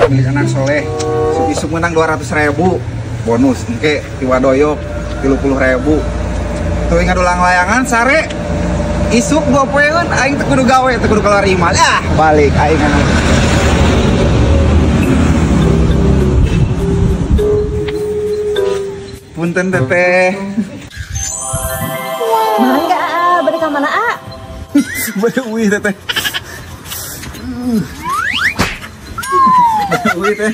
Milik anak soleh. Isuk menang 200.000 bonus. Engke tiwadoyok 30.000. Tuh ingat ulang layangan sare. Isuk 2 poeun aing teu kudu gawe, teu kudu keluar imah. Ah, balik aing anu. Punten teteh. Mangga, bade ka mana, A? Bade uih teteh. Bade uih teh.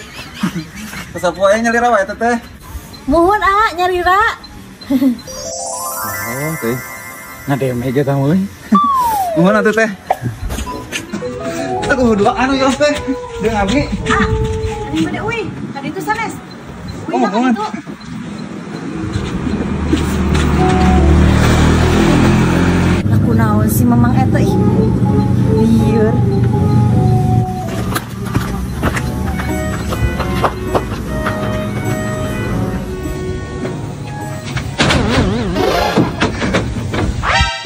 Sapoe nyalira wae teteh. Muhun, A, nyalira. Oh, teh. Ngademe ge tah euy. Muhun atuh teh. Aduh, dua anu ya teh. Deung abdi. A, ani bade uih, ka ditu sanes. Uih ka ditu. Kunaon si mamang eta ih. Lieur.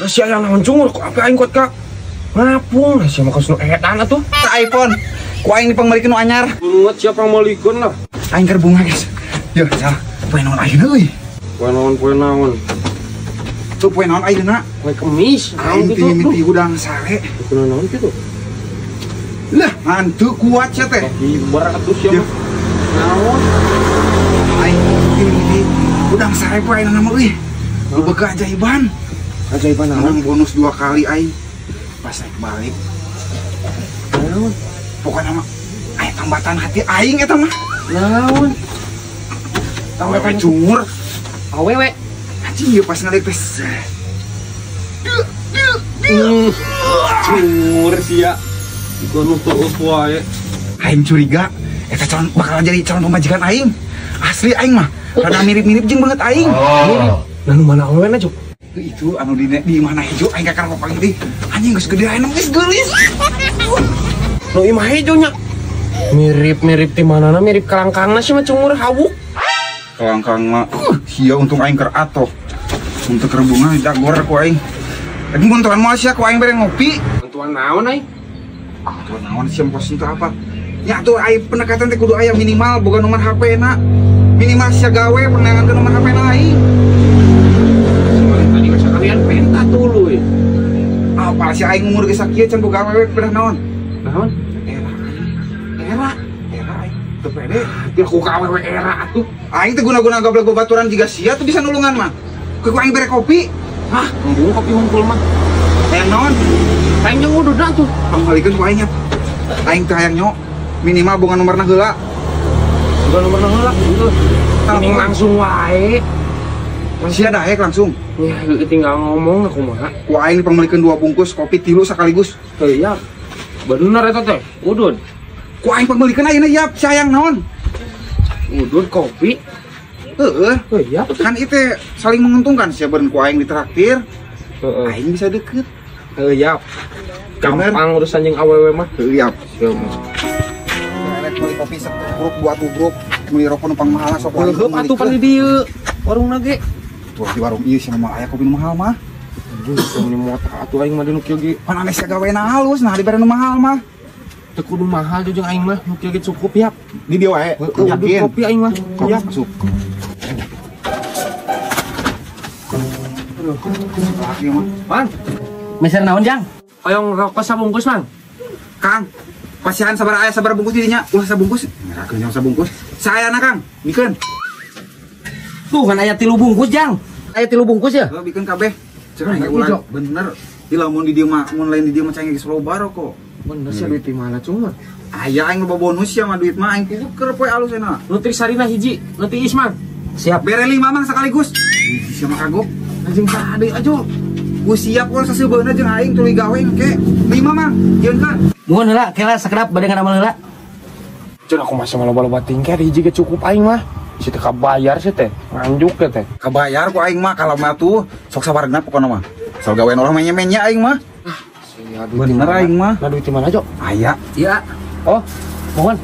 Sia yang naon cungur kok api aing kuat ka ngapung sia mah kos nu edan atuh. iPhone ku aing dipangmeulikeun nu anyar. Banget siapa pangmeulikeun lah. Aing keur bunga guys. Yeuh, salah. Poe naon ayeuna euy? Poe naon poe naon? Tuh poe naon ayeuna? Poe Kemis. Aing teh mimiti hudang sare. Kunaon naon kitu? Lah, hantu kuat sia teh. Ibar atuh sia mah. Naon? Aing mimiti hudang sare poe ayeuna mah euy. Loba keajaiban. Keajaiban naon? Menang bonus 2 kali aing. Pas naik balik. Naon? Pokokna mah aya tambatan hati aing eta mah. Naon? Tambatan cungur. Awewe. Anjing ya pas ngeliat tes. Cungur sia. Iku nu tuh wae. Aing curiga eta calon bakal jadi calon pemajikan aing. Asli aing mah rada mirip-mirip jeung banget aing. Mirip. Nah nu mana awewena, Cuk? Itu anu di mana hejo aing kakak papanggih teh. Anjing geus gede aing geus geulis. Nu imah hejo nya. Mirip-mirip ti manana mirip kalangkangna sih mah cungur hawuk. Kalangkangna sia untung aing keur atoh. Untuk rebungan dagor ku aing. Lagi bantuan moal sia ku aing bere ngopi. Bantuan naon aing? Bantuan naon sia pos itu apa? Ya tuh aing pendekatan teh kudu aya minimal boga nomor HP na. Minimal sia gawe penangan ke nomor HP na aing. Tadi geus sekalian penta tuluy. Apa sia aing umur geus sakieu can boga awewe pedah naon? Naon? Era. Era. Era aing. Teu pede. Teu ku ka awewe era atuh. Aing teh guna-guna gablek babaturan jiga sia tuh bisa nulungan mah. Ku aing bere kopi. Hah, embung kopi hungkul mah. Hayang naon? Hayang jeung ududna tuh. Panghalikeun ku aing nya. Aing teh hayang nyo minimal boga nomorna heula. Boga nomorna heula heueuh. Mending langsung wae. Sia daek langsung. Ya, tinggal ngomong aku mah. Ku aing dipangmeulikeun 2 bungkus kopi 3 sekaligus. Heuh, ya. Bener eta teh, udud. Ku aing pangmeulikeun ayeuna yap, sia hayang naon? Udud kopi. Heeh. Heuh, ya. Kan itu saling menguntungkan sia beureun ku aing ditraktir. Heeh. Aing bisa deket. Heuh, yap. Gampang urusan jeung awewe mah. Heuh, yap. Sieu mah. Rek meuli kopi setubruk 2 tubruk, meuli rokok nu pangmahal sok Heuh, atuh pan di dieu. Warungna ge. Tuh di warung ieu sia mah aya kopi nu mahal mah. Aduh, meni motor atuh aing mah di nu kieu ge. Pan ame sia gawena halus, nah dibere nu mahal mah. Teu kudu mahal jeung aing mah, nu kieu ge cukup yap. Di dieu wae, yakin. Kopi aing mah. Ya, masuk. Aduh, laki mah. Mang, meser naon jang? Hoyong rokok sabungkus, Mang. Kang, pasihan sabar aya sabar bungkus didinya. Ulah sabungkus. Ngerakeun jang sabungkus. Saayana, Kang. Bikeun. Tuh kan aya 3 bungkus, Jang. Aya 3 bungkus ya? Heuh, bikeun kabeh. Cek aing ulah bener. Di lamun di dieu mah mun lain di dieu mah cai geus loba rokok. Bener sih duit di mana cuma. Aya aing loba bonus ya mah duit mah aing kudu keur poe alus enak. Nutrisarina hiji, nutiis, Mang. Siap. Bere 5 Mang sekaligus. Ih, sia mah kagok. Anjing saha deui aja. Ku siap ulah saseubeuna jeung aing tuluy gawe engke. 5 Mang, jieunkeun. Nuhun heula, kela sakedap bade ngadamel heula. Ceun aku masih loba-loba tingkah hiji ge cukup aing mah. Si teh kabayar sih teh, nganjuk ya teh. Kabayar ku aing mah kalau mah tuh sok sawargna pokona mah. Sok gawean orang menye-menye aing mah. Ah, sia duit. Bener aing mah. Nah duit di mana, Jok? Aya. Iya. Oh, mohon.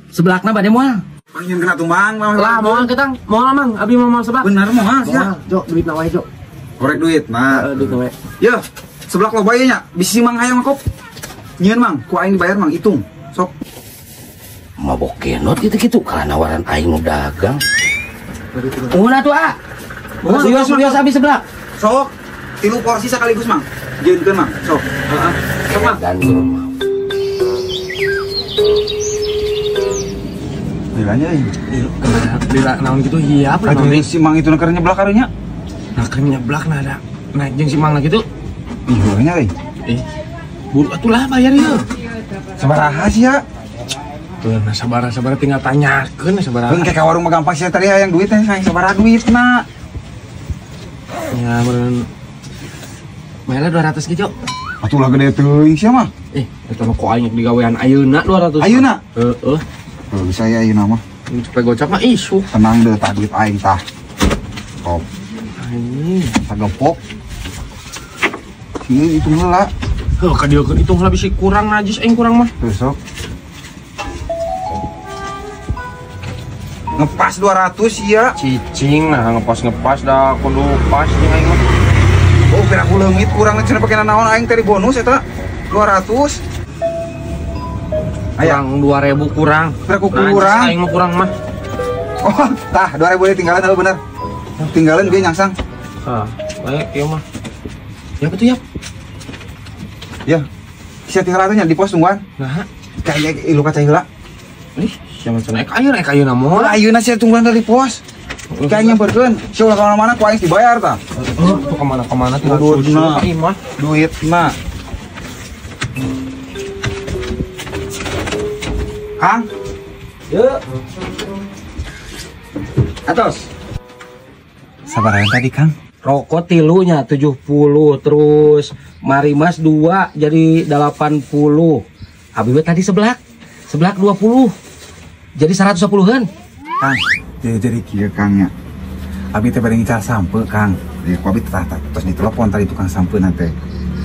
Sebelakna bade moal. Pangin kena tuh Mang, Lah, moal ketang. Moal Mang, abi mau moal sebelak. Bener moal sia. Jok, duit na wae, Jok. Korek duit, nah. Duit na wae. Yeuh, seblak loba ieu nya. Bisi Mang hayang kop. Nyieun Mang, ku aing dibayar Mang, hitung. Sok. Mabok genot gitu-gitu kalah nawaran aing nu dagang. Nuhun atuh ah. Serius habis sebelah. Sok 3 porsi sekaligus Mang. Jieunkeun Mang. Sok. Heeh. Sok Mang. Dan Lilanya euy. Lila naon kitu hiap lah. Aduh si Mang itu keur nyeblak karunya. Nah keur nyeblak nah ada. Nah jeung si Mang kitu. Ih heueuh euy. Ih. Buru atuh lah bayar ieu. Sabaraha sia? Tuh nah sabaraha tinggal tanyakeun sabaraha. Keun ke ka warung mah gampang sia tadi hayang duit teh hayang sabaraha duitna. Ya meureun bayarna 200 ge, Cok. Atuh lah gede teuing sia mah. Eta mah ku aing digawean ayeuna 200. Ayeuna? Heeh. Kalau bisa ya ayeuna mah. Cepet gocap mah isu. Tenang deh, tah duit aing tah. Top. Anjing, sagepok. Sini hitung heula. Heuh, ka dieu hitung heula bisi kurang najis aing kurang mah. Besok. Ngepas 200 ya. Cicing nah ngepas-ngepas dah kudu pas jeung aing mah. Oh, kira aku leungit kurang cenah pake naon aing teh bonus eta 200. Kurang 2000 kurang. Aku kurang. Aing mah kurang mah. Oh, tah 2000 dia tinggalan heuh bener. Tinggalan dia nyangsang. Hah, baik ieu mah. Ya betul ya. Ya. Sia tinggal atuh nya di pos tungguan. Nah, kayak ilu kaca heula. Ih, sia mah cenah ek ayeuna moal. Ayeuna sia tungguan dari pos. Kayak nyamperkeun, sia ulah ka mana-mana ku aing dibayar tah. Heuh, tuh ka mana-mana tinggal susu aing mah. Duit mah. Kang, yuk. Atos. Sabar aja tadi Kang. Rokok tilunya 70, terus marimas 2 jadi 80. Abi we tadi seblak 20. Jadi 110-an. Kang, jadi kieu Kang nya. Abi teh bade ngical sampe Kang. Jadi ku abi teh tos ditelepon tadi tukang sampeuna teh.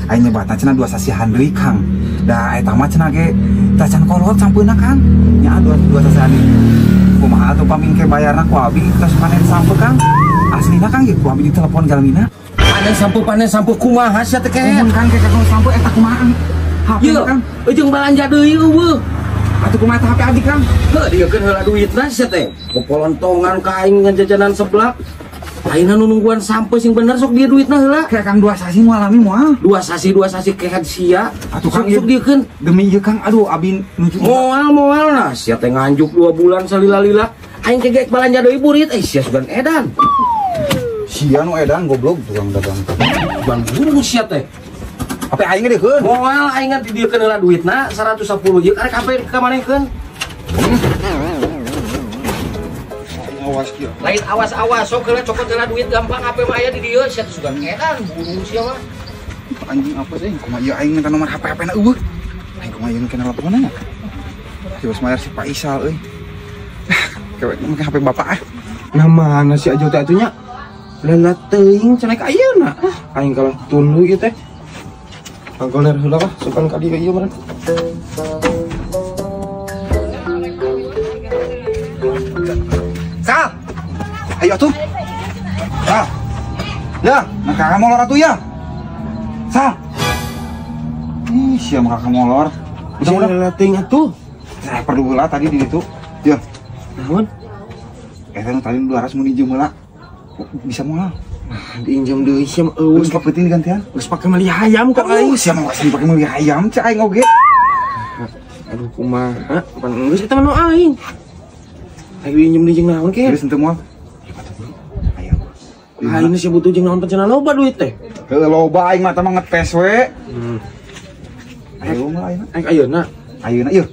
Aing nyebatna cenah 2 sasihan deui Kang. Da eta mah cenah ge tacan kolot sampeuna Kang. Nya dua sasihan deui. Kumaha atuh pamingke bayarna ku abi tos panen sampe Kang. Aslina Kang ge ku abi ditelepon jalmina. Panen sampe kumaha sia teh kehed. Mun Kang ke kakang sampe eta kumaha? HP Kang. Ujung balanja deui eueuh. Atuh kumaha teh HP abi Kang? Heuh dieukeun heula duitna sia teh. Popolontongan ka aing ngan jajanan seblak. Ayeuna nu nungguan sampe sing bener sok dia duitna heula. Kayak Kang 2 sasi moal lami moal. 2 sasi kehed sia. Atuh Kang sok dieukeun demi ieu Kang aduh abi nuju moal nah sia teh nganjuk 2 bulan salila-lila. Aing ke geek balanja deui burit sia sugan edan. Sia nu edan goblok tukang dagang. Ban burung sia teh. Apa aing dieukeun? Moal aing ngan didieukeun heula duitna 110 ieu karek HP ka manehkeun. Awas kieu. Lain awas-awas sok heula cokot heula duit gampang HP mah aya di dieu sia teh sugan edan burung sia mah. Anjing apa sih? Kumaha ieu aing minta nomor HP na eueuh. Aing kumaha ieu kena teleponan nya. Si bos mayar si Pak Isal euy. Kewek make HP bapak ah. Nah mana si Ajo teh atuh nya? Leula teuing cenah ka ayeuna. Aing kalah tunduh ieu teh. Anggoler heula lah sukan ka dieu ieu meureun. Sal. Ayo atuh. Sal. Ya, nah kakak molor atuh ya. Sal. Ih, sia mah kakak molor. Udah leula teuing atuh. Saya perlu heula tadi di ditu. Ya. Naon? Eta nu tadi 200 mun injem heula. Bisa moal. Nah, diinjem deui sia mah eueuh. Geus peuting digantian. Geus pake meuli hayam kok aing. Sia mah pake meuli hayam cek aing oge. Aduh kumaha? Pan geus eta mah nu aing. Aing diinjem deui jeung naon ke? Geus henteu moal. Ayo. Aing sia butuh jeung naon cenah loba duit teh. Heuh loba aing mah teh mah ngetes we. Ayo mah ayeuna. Aing ayeuna. Ayeuna ieu.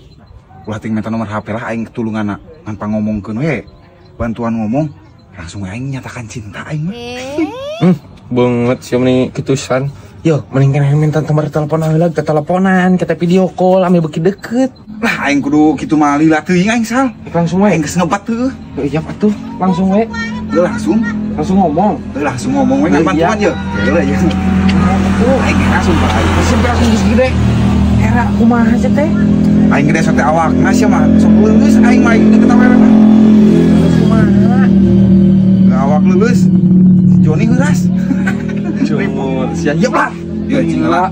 Ulah ting minta nomor HP lah aing ketulunganna ngan pangomongkeun we. Bantuan ngomong langsung aing nyatakan cinta aing mah. Banget sia meni kitusan. Yo, mending kan minta nomor telepon heula, kita teleponan, kita video call ame beuki deket. Lah aing kudu kitu mah lila teuing aing sal. Langsung we. Aing geus ngebat teuh. Iya atuh, langsung we. Langsung, langsung ngomong. Langsung ngomong we ngan bantuan ye. Heula ye. Aing langsung pak aing. Sampai langsung geus gede. Era kumaha sih teh? Aing gede sok teh awakna sia mah sok leuleus aing mah aing deket awewe mah. Leuleus kumaha? Awak leuleus. Si Joni heuras. Cumur sia yeup lah. Ieu cing heula.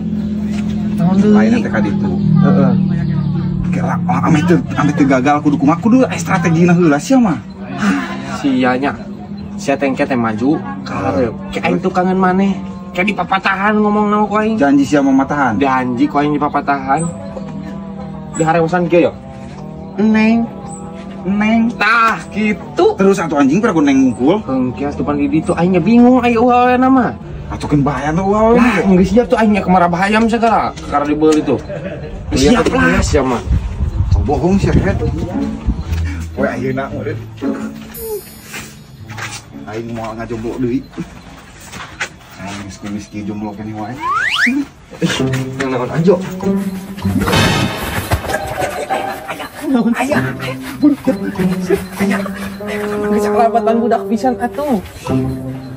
Tahun deui. Lain teh ka ditu. Heeh. Kira ame teu gagal kudu kumaha kudu strategina heula sia mah. Sia nya. Sia teh engke teh maju ka hareup. Ke aing tukangan maneh. Ke dipapatahan ngomong ku aing. Janji sia mamatahan. Janji ku aing dipapatahan. Diharewosan kieu yo. Neng. Neng. Tah gitu. Terus atuh anjing pernah neng ngungkul. Hengke atuh pan di ditu aing bingung aya uhaweuna mah. Atuh keun bahaya tuh uhaweuna. Lah geus siap tuh aing nya kemara bahayam segala kakara dibeuli tuh. Siap lah sia mah. Bohong sia ket. Poe ayeuna murid. Aing moal ngajomblo deui. Aing geus kumis kieu jomblo keneh wae. Naon ajo. Ayah, ayah, kesalabatan budak pisan atuh.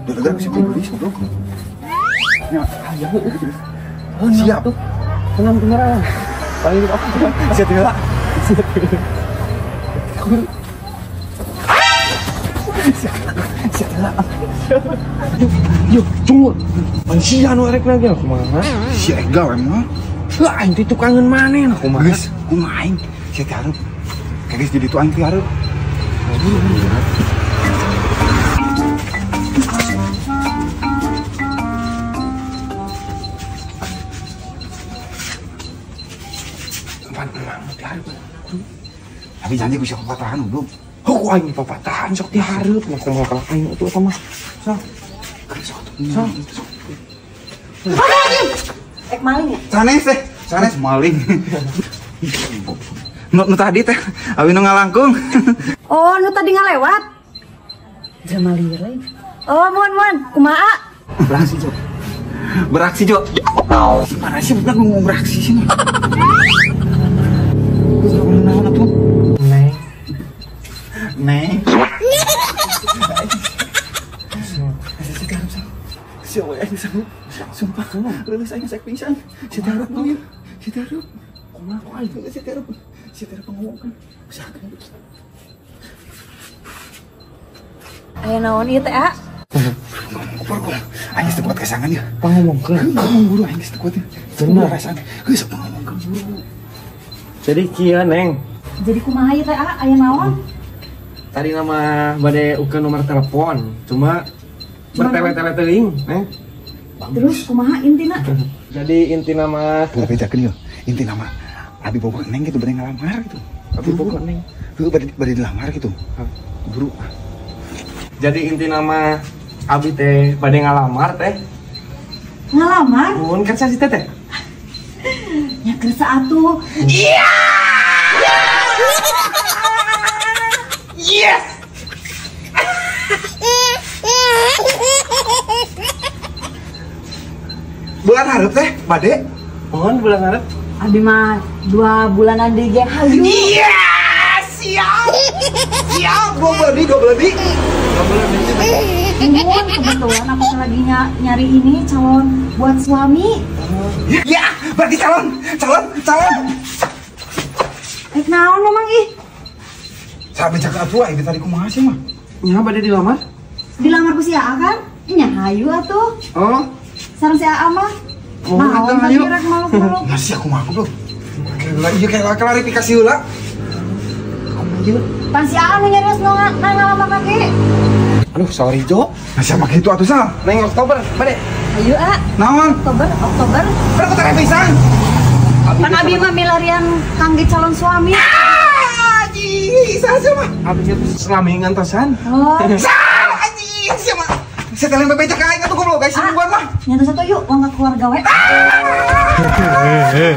Gara-gara bisa beli goblok. Ayah, siap. Tenang beneran. Paling aku siap heula. Siap heula. Yo, cungul. Sia nu erek lagi kumaha? Sia rek gawe mah. Lah aing teh tukangeun maneh nah kumaha? Geus, kumaha aing? Sia teh hareup. Geus jadi tu aing teh hareup. Pan emang teh hareup. Tapi janji ku sia papatahan belum. Heuh ku aing papatahan sok teh hareup mah kumaha kalah aing atuh eta mah. Sok. Sok. Sok. Ek maling ya? Sanes teh, sanes maling. Nu tadi teh, abi nu ngalangkung. Oh, nu tadi ngalewat. Jelema lieur lain. Oh, mohon, kumaha? Beraksi, Jo. Beraksi, Jo. Mana sih budak ngomong beraksi sih mah. Geus naon atuh? Neng. Neng. Sia we aing sumpah leuleus aing sek pingsan. Sia teh hareup ya. Sia teh hareup. Kumaha ku aing sia teh hareup. Sia teh hareup ngomongkeun. Usahakeun. Aya naon ieu teh, A? Ngomong aing geus teu kuat kesangan ya. Pangomongkeun. Ngomong buru aing geus teu kuat ya. Bener rasaan. Geus pangomongkeun buru. Jadi kieu, Neng. Jadi kumaha ieu teh, A? Aya naon? Tadi nama bade ukeun nomor telepon, cuma bertele-tele teuing, Neng. Terus kumaha intina? Jadi intina mah bejakeun yeuh. Intina mah abi bogoh Neng gitu bade ngalamar gitu. Abi bogoh Neng. Heuh bade dilamar gitu. Buru. Jadi intina mah abi teh bade ngalamar teh. Ngalamar? Mun kan sa si teteh. Nya kersa atuh. Iya. Yes. Bulan hareup teh, bade. Mohon bulan hareup. Abi mah 2 bulanan deui ge hayu. Iya, siap. Siap, 2 bulan deui, 2 bulan deui. 2 bulan deui. Mohon kebetulan aku lagi nyari ini calon buat suami. Ya, berarti calon. Rek naon memang ih? Sampai jaga atuh aing tadi kumaha sih mah? Nya bade dilamar? Dilamar ku si Aa kan? Nya hayu atuh. Oh. Sareng si Aa mah. Oh, naon hayu. Rek maluk-maluk. Nah, si aku mah aku belum. Iya kayak klarifikasi heula. Kumaha Pan si Aa nu nyarios nu ngalamar ka ge. Aduh, sorry Jo. Nah, siapa gitu atuh sal? Neng Oktober, bade. Hayu A. Naon? Oktober. Berapa teh pisan? Pan abi mah milarian kangge calon suami. Ah, anjing, saha sia mah? Abi teh selami ngantosan. Oh. Sah, anjing, sia mah. Sia teh bebecak ka aing atuh goblok guys, nungguan mah. Nyantos atuh yuk, uang ka keluarga we. Anjing.